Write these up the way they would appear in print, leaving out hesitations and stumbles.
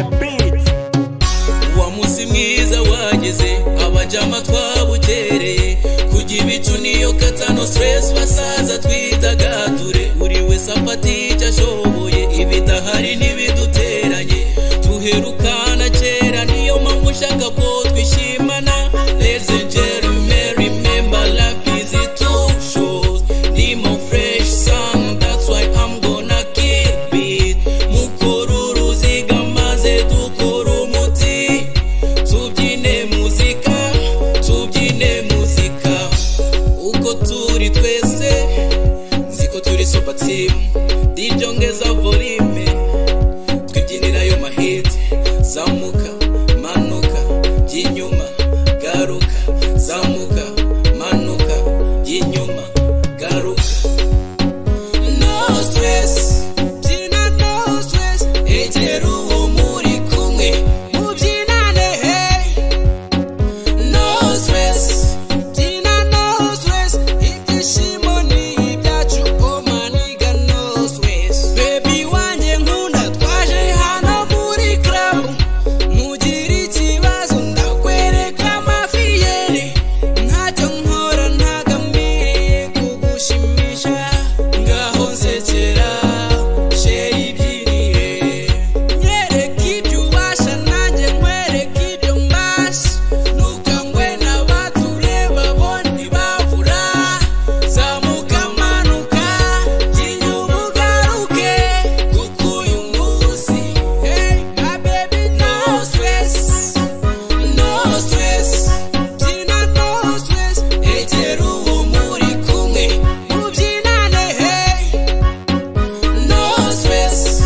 the beat. Wa munsi mwiza wageze, abajama twabukereye, kujya ibicu niyo kata no stress, basaza twitagadure, buri wese afata icyo ashoboye, ibidahari n'ibiduteranye, tuherukana kera, niyo mpamvu ushaka ko twishimana. Ladies and gentlemen, remember life is too short. Ndimo fresh song, that's why I'm gonna keep it. Mukora uruziga maze dukora umuti, tubyine muzika, tubyine muzika. Uko turi twese, nziko turi super team. DJ ongeza volume, twibyinira ayo mahit. Zamuka, manuka, jya inyuma, garuka. Zamuka, manuka, jya inyuma, garuka. No stress, byina no stress, egera uwo muri kumwe, mubyinane hey. No stress, byina no stress, ibyishimo ni ibyacu, oh my nigga no stress. Baby wanjye nkunda, twaje hano muri club, ntugire ikibazo ndakwereka amafiyeri, ntacyo nkora ntagambiriye kugushimisha, ngaho nsekera chérie ibyinire, nyereka ibyo ubasha nanjye nkwereke ibyo mbasha, ntukangwe n'abatureba bo ntibabura, zamuka manuka jya inyuma ugaruke, kuko uyu munsi hey my baby no stress, no stress, byina no stress, egera uwo muri kumwe, mubyinane hey. No stress,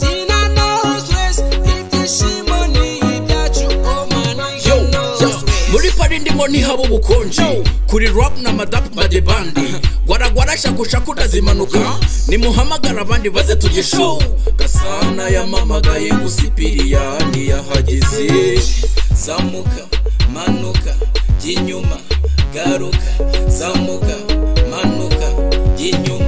byina no stress, ibyishimo ni ibyacu, oh my nigga Yo, no yo, stress. Muri pari ndimo ntihaba ubukonje, kuri rap na madapu madebandi, gwaragwara shakushaku ndazimanuka, nimuhamagara abandi baze tujye show. Gasana yamamagaye gusipiriyani yahageze. Zamuka, manuka, jya inyuma, garuka. Zamuka, manuka, jya inyuma.